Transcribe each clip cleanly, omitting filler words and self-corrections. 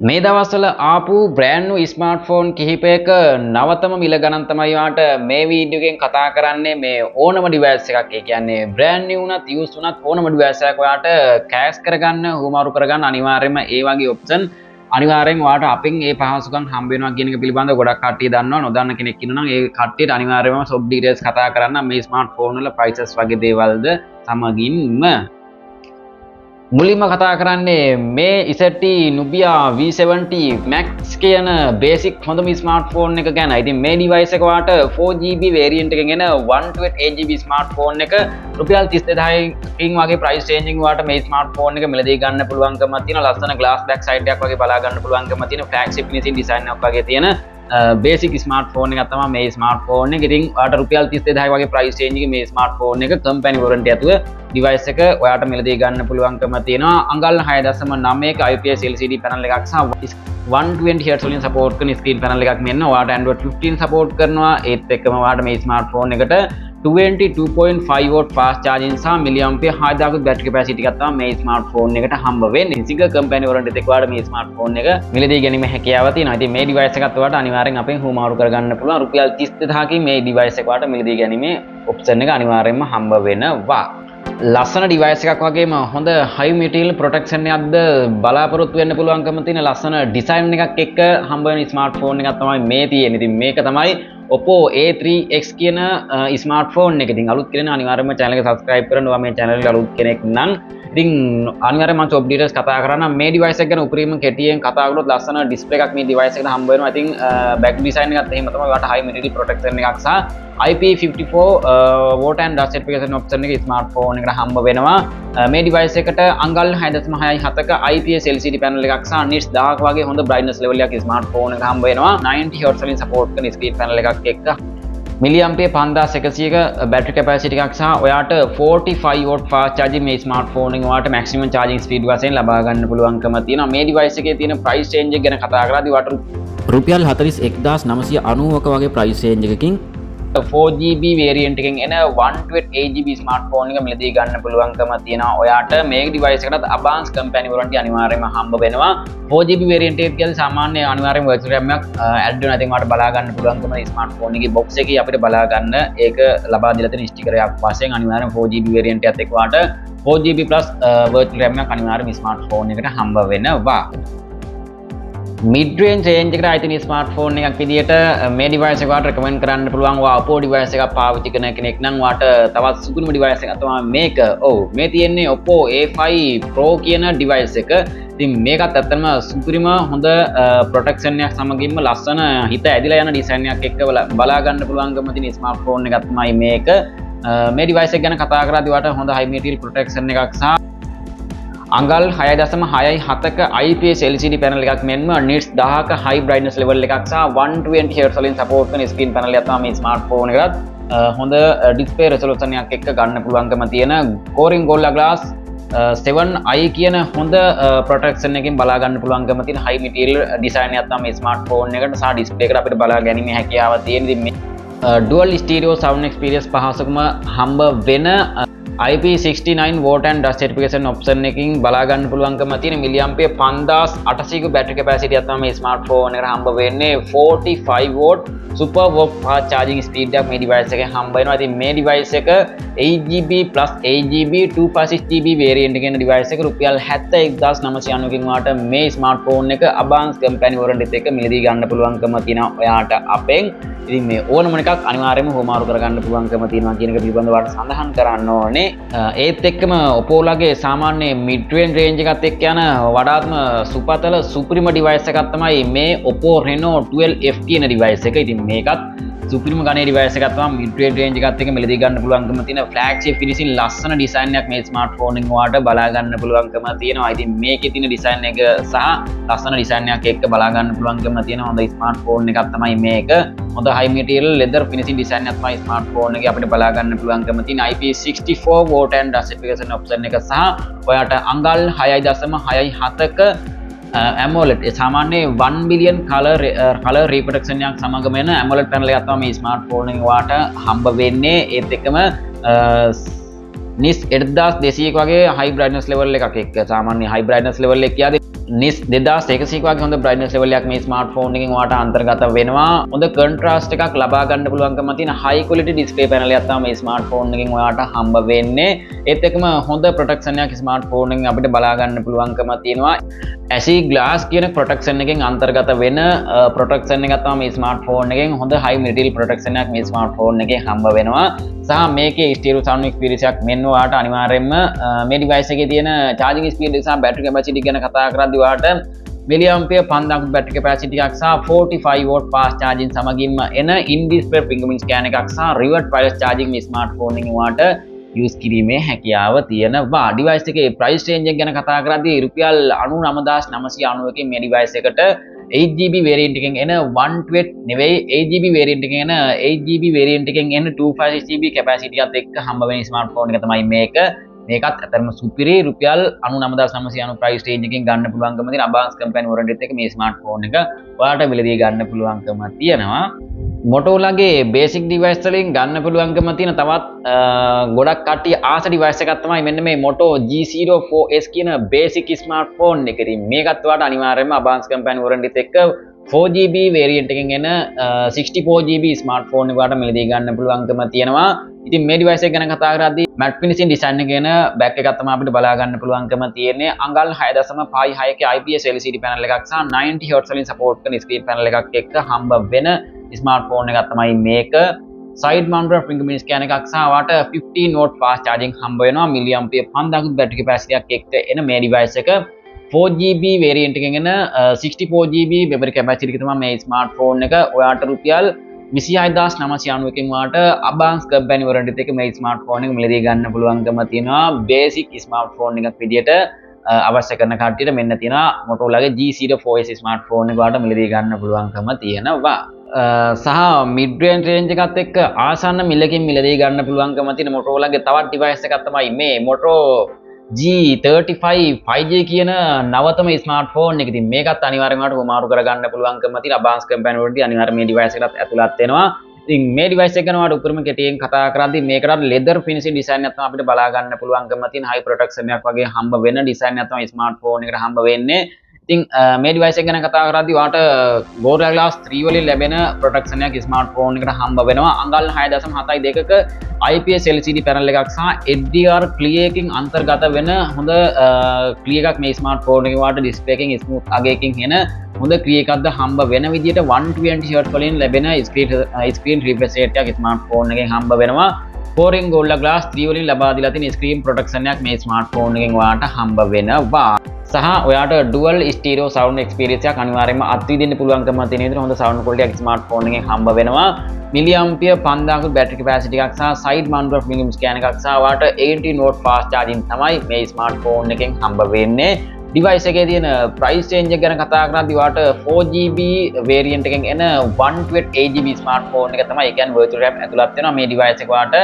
මේ දවස්වල ආපු බ්‍රෑන්ඩ් නිව් ස්මාර්ට්ෆෝන් කිහිපයක නවතම මිල ගණන් තමයි ඔයාලට මේ වීඩියෝ එකෙන් කතා කරන්නේ. මේ ඕනම ඩිවයිස් එකක්, ඒ කියන්නේ බ්‍රෑන්ඩ් නිව් වුණත් යූස් වුණත් ඕනම ඩිවයිස් එකක් ඔයාලට කෑෂ් කරගන්න, හුවමාරු කරගන්න අනිවාර්යයෙන්ම ඒ වගේ ඔප්ෂන් අනිවාර්යෙන් ඔයාලට අපෙන් ඒ පහසුකම් හම්බ වෙනවා කියන එක පිළිබඳව ගොඩක් කට්ටිය දන්නවා. නොදන්න කෙනෙක් ඉන්නවා නම් ඒ කට්ටියට අනිවාර්යයෙන්ම ෂොප් ඩීටේල්ස් කතා කරන්න මේ ස්මාර්ට්ෆෝන් වල ප්‍රයිසස් වගේ දේවල්ද සමගින්ම. මුලින්ම කතා කරන්නේ මේ ZTE Nubia V70 Max කියන බේසික් හොඳම ස්මාර්ට්ෆෝන් එක ගැන. ඉතින් මේ ඩිවයිස් එක ඔයාලට 4GB variant එකෙන් එන 128 GB smartphone එක රුපියල් 32,000කින් වගේ ප්‍රයිස් රේන්ජ් එකකින් ඔයාලට මේ ස්මාර්ට්ෆෝන් එක මිලදී ගන්න පුළුවන්කම තියෙන, ලස්සන ග්ලාස් බෑක් සයිඩ් එකක් වගේ බලා ගන්න පුළුවන්කම තියෙන, ෆ්ලැග්ෂිප් ෆිනිෂින් ඩිසයින් එකක් වගේ තියෙන බේසික් ස්මාර්ට්ෆෝන් එකක් තමයි මේ ස්මාර්ට්ෆෝන් එක. ඉතින් ඔයාලට රුපියල් 32,000 වගේ ප්‍රයිස් රේන්ජ් එකේ මේ ස්මාර්ට්ෆෝන් එක කම්පැනි වොරන්ටි ඇතුව ඩිවයිස් එක ඔයාට මිලදී ගන්න පුළුවන්කම තියෙනවා. අඟල් 6.9ක IPS LCD panel එකක් සහ 120 Hz වලින් සපෝට් කරන ස්ක්‍රීන් පැනල් එකක් මෙන්න. ඔයාට Android 15 support කරනවා. ඒත් එක්කම ඔයාට මේ ස්මාර්ට්ෆෝන් එකට 22.5 watt fast charging සහ මිලිඇම්පියර් 6000ක බැටරි කැපැසිටි එකක් තමයි මේ ස්මාර්ට්ෆෝන් එකට හම්බ වෙන්නේ. සිංගල් කම්පැනි වොරන්ටි එකක් ඔයාලට මේ ස්මාර්ට්ෆෝන් එක මිලදී ගැනීම හැකියාව තියෙනවා. ඉතින් මේ ඩිවයිස් එකත් ඔයාලට අනිවාර්යෙන් අපෙන් හුවමාරු කරගන්න පුළුවන්. රුපියල් 32,000කින් මේ ඩිවයිස් එක ඔයාලට මිලදී ගැනීමේ ඔප්ෂන් එක අනිවාර්යෙන්ම හම්බ වෙනවා. ලස්සන ඩිවයිස් එකක් වගේම හොඳ හයි මෙටීරියල් ප්‍රොටෙක්ෂන් එකක්ද බලාපොරොත්තු වෙන්න පුළුවන්කම තියෙන ලස්සන ඩිසයින් එකක් එක්ක හම්බ වෙන ස්මාර්ට්ෆෝන් එකක් තමයි මේ තියෙන්නේ. ඉතින් මේක තමයි Oppo A3x කියන ස්මාර්ට්ෆෝන් එක. ඉතින් අලුත් කෙනෙක් අනිවාර්යයෙන්ම channel එක subscribe කරන්න. ඔයා මේ channel එකට අලුත් කෙනෙක් නම් ඉතින් අනිවාර්යයෙන්ම මම ෂොප් ඩීටේල්ස් කතා කරන්න. මේ ඩිවයිස් එක ගැන උපරිම කෙටියෙන් කතා කරොත් ලස්සන ඩිස්ප්ලේ එකක් මේ ඩිවයිස් එකට හම්බ වෙනවා. ඉතින් බෑක් ඩිසයින් එකත් එහෙම තමයි. ඔයාලට හයි මෙටීරියල් ප්‍රොටෙක්ෂන් එකක් සහ IP54 water and dust certification option එක ස්මාර්ට්ෆෝන් එකට හම්බ වෙනවා. මේ ඩිවයිස් එකට අඟල් 6.6 7ක IPS LCD panel එකක් සහ nits 1000ක වගේ හොඳ brightness level එකක් ස්මාර්ට්ෆෝන් එකට හම්බ වෙනවා. 90 Hz වලින් support කරන ස්ක්‍රීන් පැනල් එකක් එක්ක මිලිඇම්පියර් 5100ක බැටරි කැපැසිටි එකක් සහ ඔයාට 45 watt fast charging මේ ස්මාර්ට්ෆෝන් එකෙන් ඔයාට මැක්සිමම් චාර්ජිං ස්පීඩ් වශයෙන් ලබා ගන්න පුළුවන්කම තියෙනවා. මේ ඩිවයිස් එකේ තියෙන ප්‍රයිස් රේන්ජ් එක ගැන කතා කරද්දී ඔයාට රුපියල් 41,990ක වගේ ප්‍රයිස් රේන්ජ් එකකින් 4GB variant එකෙන් එන 128 GB smartphone එක මිලදී ගන්න පුළුවන්කම තියෙනවා ඔයාට. මේ ඩිවයිස් එකටත් අබාන්ස් කම්පැනි වොරන්ටි අනිවාර්යයෙන්ම හම්බ වෙනවා. 4GB variant එක කියන්නේ සාමාන්‍ය අනිවාර්යයෙන්ම virtual RAM එකක් ඇඩ් වෙනවා. ඉතින් ඔයාලට බලා ගන්න පුළුවන්කම ස්මාර්ට්ෆෝන් එකේ බොක්ස් එකේ අපිට බලා ගන්න ඒක ලබා දීලා තියෙන ස්ටිකර් එකක් වශයෙන් අනිවාර්යයෙන් 4GB variant එකත් එක්ක ඔයාලට 4GB plus virtual RAM එකක් අනිවාර්යයෙන්ම ස්මාර්ට්ෆෝන් එකට හම්බ වෙනවා. මිඩ් රේන්ජ් රේන්ජ් එකට අයිති වෙන ස්මාර්ට්ෆෝන් එකක් විදියට මේ ඩිවයිස් එක ඔයාලට රෙකමන්ඩ් කරන්න පුළුවන්. ඔයා Oppo device එකක් පාවිච්චි කරන කෙනෙක් නම් ඔයාට තවත් සුපිරිම ඩිවයිස් එකක් තමයි මේක. ඔව්, මේ තියෙන්නේ Oppo A5 Pro කියන ඩිවයිස් එක. ඉතින් මේකත් ඇත්තටම සුපිරිම හොඳ ප්‍රොටෙක්ෂන් එකක් සමගින්ම ලස්සන හිත ඇදිලා යන ඩිසයින් එකක් එක්ක බලා ගන්න පුළුවන්කම තියෙන ස්මාර්ට්ෆෝන් එකක් තමයි මේක. මේ ඩිවයිස් එක ගැන කතා කරද්දී ඔයාලට හොඳ හයි මෙටීරියල් ප්‍රොටෙක්ෂන් එකක් සහ අඟල් 6.6 7ක IPS LCD panel එකක් මෙන්ම nits 1000ක high brightness level එකක් සහ 120 Hz වලින් support කරන screen panel එකක් තමයි මේ ස්මාර්ට්ෆෝන් එකටත් හොඳ ඩිස්ප්ලේ රෙසොලූෂන් එකක් එක්ක ගන්න පුළුවන්කම තියෙන, Corning Gorilla Glass 7i කියන හොඳ ප්‍රොටෙක්ෂන් එකකින් බලා ගන්න පුළුවන්කම තියෙන හයි මෙටීරියල් ඩිසයින් එකක් තමයි මේ ස්මාර්ට්ෆෝන් එකට සහ ඩිස්ප්ලේ එකට අපිට බලා ගැනීමේ හැකියාව තියෙන. ඉතින් මේ ඩුවල් ස්ටීරියෝ සවුන්ඩ් එක්ස්පීරියන්ස් පහසුකම හම්බ වෙන, IP69 water and dust certification option එකකින් බලා ගන්න පුළුවන්කම තියෙන, මිලිඇම්පියර් 5800ක බැටරි කැපැසිටි එකක් තමයි මේ ස්මාර්ට්ෆෝන් එකට හම්බ වෙන්නේ. 45 watt super VOOC fast charging speed එකක් මේ ඩිවයිස් එකෙන් හම්බ වෙනවා. ඉතින් මේ ඩිවයිස් එක 8GB plus 8GB 256 GB variant එකේ එන ඩිවයිස් එක රුපියල් 71,990කින් ඔයාට මේ ස්මාර්ට්ෆෝන් එක අබාන්ස් කම්පැනි වොරන්ටිත් එක්ක මිලදී ගන්න පුළුවන්කම තියෙනවා ඔයාට අපෙන්. ඉතින් මේ ඕනම එකක් අනිවාර්යයෙන්ම හුවමාරු කරගන්න පුළුවන්කම තියෙනවා කියන එක පිළිබඳව ඔයාලට සඳහන් කරන්න ඕනේ. ඒත් එක්කම Oppo ලගේ සාමාන්‍ය මිඩ් රේන්ජ් රේන්ජ් එකත් එක්ක යන වඩාත්ම සුපතල සුපිරිම ඩිවයිස් එකක් තමයි මේ Oppo Reno 12F කියන ඩිවයිස් එක. ඉතින් මේකත් සුපිරිම ගණයේ ඩිවයිස් එකක් තමයි. මිඩ් රේන්ජ් රේන්ජ් එකත් එක්ක මිලදී ගන්න පුළුවන්කම තියෙන ෆ්ලැග්ෂිප් ෆිනිෂින් ලස්සන ඩිසයින් එකක් මේ ස්මාර්ට්ෆෝන් එකෙන් ඔයාලට බලා ගන්න පුළුවන්කම තියෙනවා. ඉතින් මේකේ තියෙන ඩිසයින් එක සහ ලස්සන ඩිසයින් එකක් එක්ක බලා ගන්න පුළුවන්කම තියෙන හොඳ ස්මාර්ට්ෆෝන් එකක් තමයි මේක. හොඳ හයි මෙටීරියල් ලෙදර් ෆිනිෂින් ඩිසයින් එකක් තමයි ස්මාර්ට්ෆෝන් එකේ අපිට බලා ගන්න පුළුවන්කම තියෙන. IP64 water and dust certification option එක සහ ඔයාට අඟල් 6.6 7ක ඇමෝලෙඩ්, ඒ සාමාන්‍ය 1 බිලියන් කලර් කලර් රීප්‍රොඩක්ෂන් එකක් සමගම එන ඇමෝලෙඩ් පැනල් එකක් තමයි මේ ස්මාර්ට්ෆෝන් එකෙන් ඔයාට හම්බ වෙන්නේ. ඒත් එක්කම නිට්ස් 1200ක වගේ හයි බ්‍රයිට්නස් ලෙවල් එකක් එක්ක, සාමාන්‍ය හයි බ්‍රයිට්නස් ලෙවල් එක කියද්දී නිට්ස් 2100ක වගේ හොඳ බ්‍රයිට්නස් ලෙවල් එකක් මේ ස්මාර්ට්ෆෝන් එකෙන් ඔයාට අන්තර්ගත වෙනවා. හොඳ කන්ට්‍රාස්ට් එකක් ලබා ගන්න පුළුවන්කම තියෙන හයි ක්වොලිටි ඩිස්ප්ලේ පැනල් එකක් තමයි මේ ස්මාර්ට්ෆෝන් එකෙන් ඔයාට හම්බ වෙන්නේ. ඒත් එක්කම හොඳ ප්‍රොටෙක්ෂන් එකක් ස්මාර්ට්ෆෝන් එකෙන් අපිට බලා ගන්න පුළුවන්කම තියෙනවා. ඇසි ග්ලාස් කියන ප්‍රොටෙක්ෂන් එකෙන් අන්තර්ගත වෙන ප්‍රොටෙක්ෂන් එකක් තමයි මේ ස්මාර්ට්ෆෝන් එකෙන්. හොඳ හයි මෙටීරියල් ප්‍රොටෙක්ෂන් එකක් මේ ස්මාර්ට්ෆෝන් එකේ හම්බ වෙනවා. සහ මේකේ ස්ටීරියෝ සවුන්ඩ් එක්ස්පීරියන්ස් එකක් මෙන්න ඔයාට අනිවාර්යයෙන්ම මේ ඩිවයිස් එකේ තියෙන චාර්ජිං ස්පීඩ් එක සහ බැටරි කැපැසිටි ගැන කතා කරද්දී ඔයාට මිලිඇම්පියර් 5000 බැටරි කැපැසිටි එකක් සහ 45 watt fast charging සමගින්ම එන ඉන් ඩිස්ප්ලේ ෆින්ගර්ප්‍රින්ට් ස්කෑන් එකක් සහ රිවර්ස් වයර්ලස් චාර්ජිං මේ ස්මාර්ට්ෆෝන් එකෙන් ඔයාට යූස් කිරීමේ හැකියාව තියෙනවා. ඩිවයිස් එකේ ප්‍රයිස් රේන්ජ් එක ගැන කතා කරද්දී රුපියල් 99,991කින් මේ ඩිවයිස් එකට 8 GB variant එකෙන් එන 128 නෙවෙයි, 8 GB variant එකෙන් එන 8 GB variant එකෙන් එන 256 GB capacity එකත් එක්ක හම්බ වෙන ස්මාර්ට්ෆෝන් එක තමයි මේක. මේකත් ඇත්තටම සුපිරි රුපියල් 99,990 ප්‍රයිස් රේන්ජ් එකකින් ගන්න පුළුවන්කම තියෙන අබාන්ස් කම්පැනි වොරන්ටිත් එක්ක මේ ස්මාර්ට්ෆෝන් එක ඔයාලට මිලදී ගන්න පුළුවන්කම තියෙනවා. මොටෝලාගේ බේසික් ඩිවයිස් වලින් ගන්න පුළුවන්කම තියෙන තවත් ගොඩක් කට්ටිය ආස ඩිවයිස් එකක් තමයි මෙන්න මේ Moto G04S කියන බේසික් ස්මාර්ට්ෆෝන් එක. ඉතින් මේකත් ඔයාලට අනිවාර්යයෙන්ම අබාන්ස් කම්පැනි වොරන්ටිත් එක්ක 4 GB variant එකෙන් එන 64 GB smartphone එක ඔයාලට මිලදී ගන්න පුළුවන්කම තියෙනවා. ඉතින් මේ ඩිවයිස් එක ගැන කතා කරද්දී මැට් ෆිනිෂින් ඩිසයින් එක එන බැක් එකක් තමයි අපිට බලා ගන්න පුළුවන්කම තියෙන්නේ. අඟල් 6.56 ක IPS LCD panel එකක් සහ 90 Hz වලින් සපෝට් කරන ස්ක්‍රීන් පැනල් එකක් එක්ක හම්බ වෙන ස්මාර්ට්ෆෝන් එකක් තමයි මේක. සයිඩ් මවුන්ටඩ් ෆින්ගර්ප්‍රින්ට් ස්කෑන් එකක් සහ ඔයාට 15 watt fast charging හම්බ වෙනවා. මිලි ඇම්පියර් 5000 බැටරි කැපැසිටි එකක් එක්ක එන මේ ඩිවයිස් එක 4 GB variant එකෙන් එන 64 GB memory capacity එක තමයි මේ ස්මාර්ට්ෆෝන් එක. ඔයාට රුපියල් 26,991කින් ඔයාට අබාන්ස් කම්පැනි වොරන්ටිත් එක්ක මේ ස්මාර්ට්ෆෝන් එක මිලදී ගන්න පුළුවන්කම තියෙනවා. බේසික් ස්මාර්ට්ෆෝන් එකක් විදියට අවශ්‍ය කරන කට්ටියට මෙන්න තියෙනවා Motorola G04S smartphone එක ඔයාට මිලදී ගන්න පුළුවන්කම තියෙනවා. සහ මිඩ් රේන්ජ් රේන්ජ් එකත් එක්ක ආසන්න මිලකින් මිලදී ගන්න පුළුවන්කම තියෙන Motorola ගේ තවත් ඩිවයිස් එකක් තමයි මේ Moto G35 5G කියන නවතම ස්මාර්ට්ෆෝන් එක. ඉතින් මේකත් අනිවාර්යයෙන්ම ඔයාලට හුවමාරු කරගන්න පුළුවන්කම තියෙන අබාන්ස් කම්පැනි වලදී අනිවාර්යයෙන් මේ ඩිවයිස් එකටත් ඇතුළත් වෙනවා. ඉතින් මේ ඩිවයිස් එක ගැන ඔයාලට උපරිම කෙටියෙන් කතා කරද්දී මේකටත් ලෙදර් ෆිනිෂින් ඩිසයින් එකක් තමයි අපිට බලා ගන්න පුළුවන්කම තියෙන. හයි ප්‍රොටෙක්ෂන් එකක් වගේ හම්බ වෙන ඩිසයින් එකක් තමයි ස්මාර්ට්ෆෝන් එකට හම්බ වෙන්නේ. ඉතින් මේ ඩිවයිස් එක ගැන කතා කරද්දී ඔයාලට Gorilla Glass 3 වලින් ලැබෙන ප්‍රොටෙක්ෂන් එකක් ස්මාර්ට්ෆෝන් එකට හම්බ වෙනවා. අඟල් 6.72ක IPS LCD panel එකක් සහ HDR clear එකකින් අන්තර්ගත වෙන හොඳ ක්ලියර් එකක් මේ ස්මාර්ට්ෆෝන් එකේ ඔයාලට ඩිස්ප්ලේ එකකින් ස්මූත් අගයකින් එන හොඳ ක්ලියර් එකක්ද හම්බ වෙන විදිහට 120 Hz වලින් ලැබෙන ස්ක්‍රීන් රිෆ්‍රෙෂ් රේට් එකක් ස්මාර්ට්ෆෝන් එකෙන් හම්බ වෙනවා. Corning Gorilla Glass 3 වලින් ලබා දීලා තියෙන ස්ක්‍රීන් ප්‍රොටෙක්ෂන් එකක් මේ ස්මාර්ට්ෆෝන් එකෙන් ඔයාලට හම්බ වෙනවා. සහ ඔයාට ඩුවල් ස්ටීරියෝ සවුන්ඩ් එක්ස්පීරියන්ස් එකක් අනිවාර්යයෙන්ම අත්විඳින්න පුළුවන්කම තියෙන විදිහට හොඳ සවුන්ඩ් ක්වොලිටි එකක් ස්මාර්ට්ෆෝන් එකෙන් හම්බ වෙනවා. මිලි ඇම්පියර් 5000ක බැටරි කැපැසිටි එකක් සහ සයිඩ් මවුන්ටඩ් ෆින්ගර්ප්‍රින්ට් ස්කෑන් එකක් සහ ඔයාට 18 watt fast charging තමයි මේ ස්මාර්ට්ෆෝන් එකෙන් හම්බ වෙන්නේ. ඩිවයිස් එකේ තියෙන ප්‍රයිස් රේන්ජ් එක ගැන කතා කරද්දී ඔයාට 4 GB variant එකෙන් එන 128 GB smartphone එක තමයි. ඒ කියන්නේ virtual RAM ඇතුළත් වෙනවා. මේ ඩිවයිස් එක ඔයාට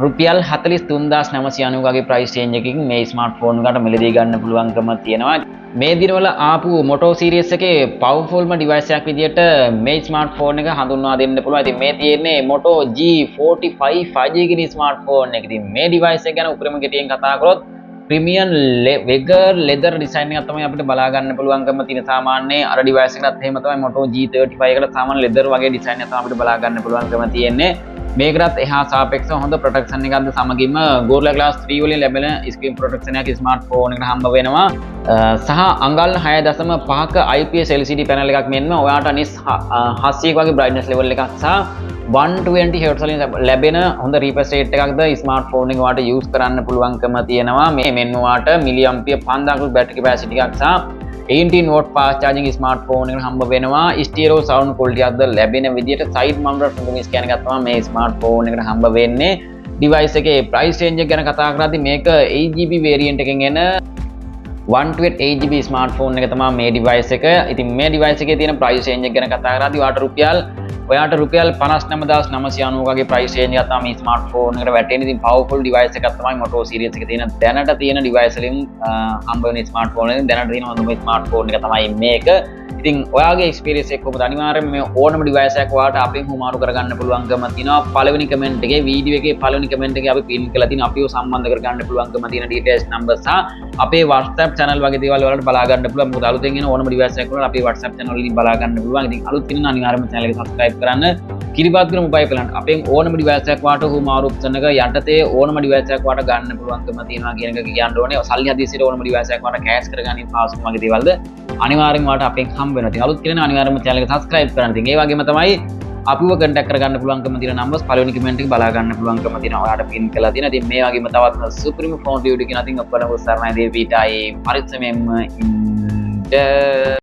රුපියල් 43,990 වගේ ප්‍රයිස් රේන්ජ් එකකින් මේ ස්මාර්ට්ෆෝන් එකට මිලදී ගන්න පුළුවන්කම තියෙනවා. මේ දිනවල ආපු Moto series එකේ පවර්ෆුල්ම ඩිවයිස් එකක් විදියට මේ ස්මාර්ට්ෆෝන් එක හඳුන්වා දෙන්න පුළුවන්. ඉතින් මේ තියෙන්නේ Moto G45 5G කියන ස්මාර්ට්ෆෝන් එක. ඉතින් මේ ඩිවයිස් එක ගැන උපරිම කෙටියෙන් කතා කරොත් ප්‍රීමියම් වෙගර් ලෙදර් ඩිසයින් එකක් තමයි අපිට බලා ගන්න පුළුවන්කම තියෙන. සාමාන්‍ය අර ඩිවයිස් එකටත් එහෙම තමයි, Moto G35 එකට සාමාන්‍ය ලෙදර් වගේ ඩිසයින් එකක් තමයි අපිට බලා ගන්න පුළුවන්කම තියෙන්නේ. මේකටත් එහා සාපේක්ෂව හොඳ ප්‍රොටෙක්ෂන් එකක්ද සමගින්ම Gorilla Glass 3 වලින් ලැබෙන ස්ක්‍රීන් ප්‍රොටෙක්ෂන් එකක් ස්මාර්ට්ෆෝන් එකට හම්බ වෙනවා. සහ අඟල් 6.5ක IPS LCD panel එකක් මෙන්ම ඔයාට නිට්ස් 700ක වගේ බ්‍රයිට්නස් ලෙවල් එකක් සහ 120 Hz වලින් ලැබෙන හොඳ රිෆ්‍රෙෂ් රේට් එකක්ද ස්මාර්ට්ෆෝන් එක ඔයාට යූස් කරන්න පුළුවන්කම තියෙනවා. මේ මෙන්න ඔයාට මිලි ඇම්පියර් 5000ක බැටරි කැපැසිටි එකක් සහ 18 watt fast charging smartphone එකට හම්බ වෙනවා. ස්ටීරියෝ සවුන්ඩ් ක්වොලිටි එකක්ද ලැබෙන විදිහට සයිඩ් මවුන්ටඩ් ෆින්ගර්ප්‍රින්ට් ස්කෑන් එකක් තමයි මේ ස්මාර්ට්ෆෝන් එකට හම්බ වෙන්නේ. ඩිවයිස් එකේ ප්‍රයිස් රේන්ජ් එක ගැන කතා කරද්දී මේක 8 GB variant එකෙන් එන 128 GB smartphone එක තමයි මේ ඩිවයිස් එක. ඉතින් මේ ඩිවයිස් එකේ තියෙන ප්‍රයිස් රේන්ජ් එක ගැන කතා කරද්දී ඔයාට රුපියල් 59,990 වගේ ප්‍රයිස් රේන්ජ් එකක් තමයි මේ ස්මාර්ට්ෆෝන් එකට වැටෙන්නේ. ඉතින් පවර්ෆුල් ඩිවයිස් එකක් තමයි Moto series එකේ තියෙන දැනට තියෙන ඩිවයිස් වලින් හම්බ වෙන ස්මාර්ට්ෆෝන් එකෙන් දැනට තියෙන හොඳම ස්මාර්ට්ෆෝන් එක තමයි මේක. ඉතින් ඔයාගේ එක්ස්පීරියන්ස් එක කොහොමද? අනිවාර්යයෙන්ම මේ ඕනම ඩිවයිස් එකක් ඔයාලට අපෙන් හුමාරු කරගන්න පුළුවන්කම තියෙනවා. පළවෙනි කමෙන්ට් එකේ, වීඩියෝ එකේ පළවෙනි කමෙන්ට් එකේ අපි පින් කරලා තියෙන අපිව සම්බන්ධ කරගන්න පුළුවන්කම තියෙන ඩීටේල්ස් නම්බර් සහ අපේ WhatsApp channel වගේ දේවල් ඔයාලට බලා ගන්න පුළුවන්. මොකද අලුතෙන් එන ඕනම ඩිවයිස් එකක් වුණත් අපේ WhatsApp channel වලින් බලා ගන්න පුළුවන්. ඉතින් අලුත් කෙනෙක් අනිවාර්යයෙන්ම channel එක subscribe කරන්න. කිරිබත්ගුණ මොබයිල් ප්ලාන්ට් අපෙන් ඕනම ඩිවයිස් එකක් ඔයාට හුමාරු ඔප්ෂන් එක යටතේ ඕනම ඩිවයිස් එකක් ඔයාට ගන්න පුළුවන්කම තියෙනවා කියන එක කියන්න ඕනේ. සල්ලි හදිස්සියට ඕනම ඩිවයිස් එකක් ඔයාට කෑෂ් කරගන්න පහසුකම් වගේ දේවල්ද අනිවාර්යෙන්ම ඔයාට අපෙන් හම්බ වෙනවා. ඉතින් අලුත් කෙනෙක් අනිවාර්යයෙන්ම channel එක subscribe කරන්න. ඉතින් ඒ වගේම තමයි අපිව කන්ටැක්ට් කරගන්න පුළුවන්කම තියෙන නම්බර්ස් පළවෙනි කමෙන්ට් එක බලා ගන්න පුළුවන්කම තියෙනවා. ඔයාට පින් කරලා තියෙනවා. ඉතින් මේ වගේම තවත් සුපිරිම ෆෝන් රිවිව් එකකින් අතින් ඔක්කොම සරණයි, දේවීටයි, පරිස්සමෙන්ම ඉන්න.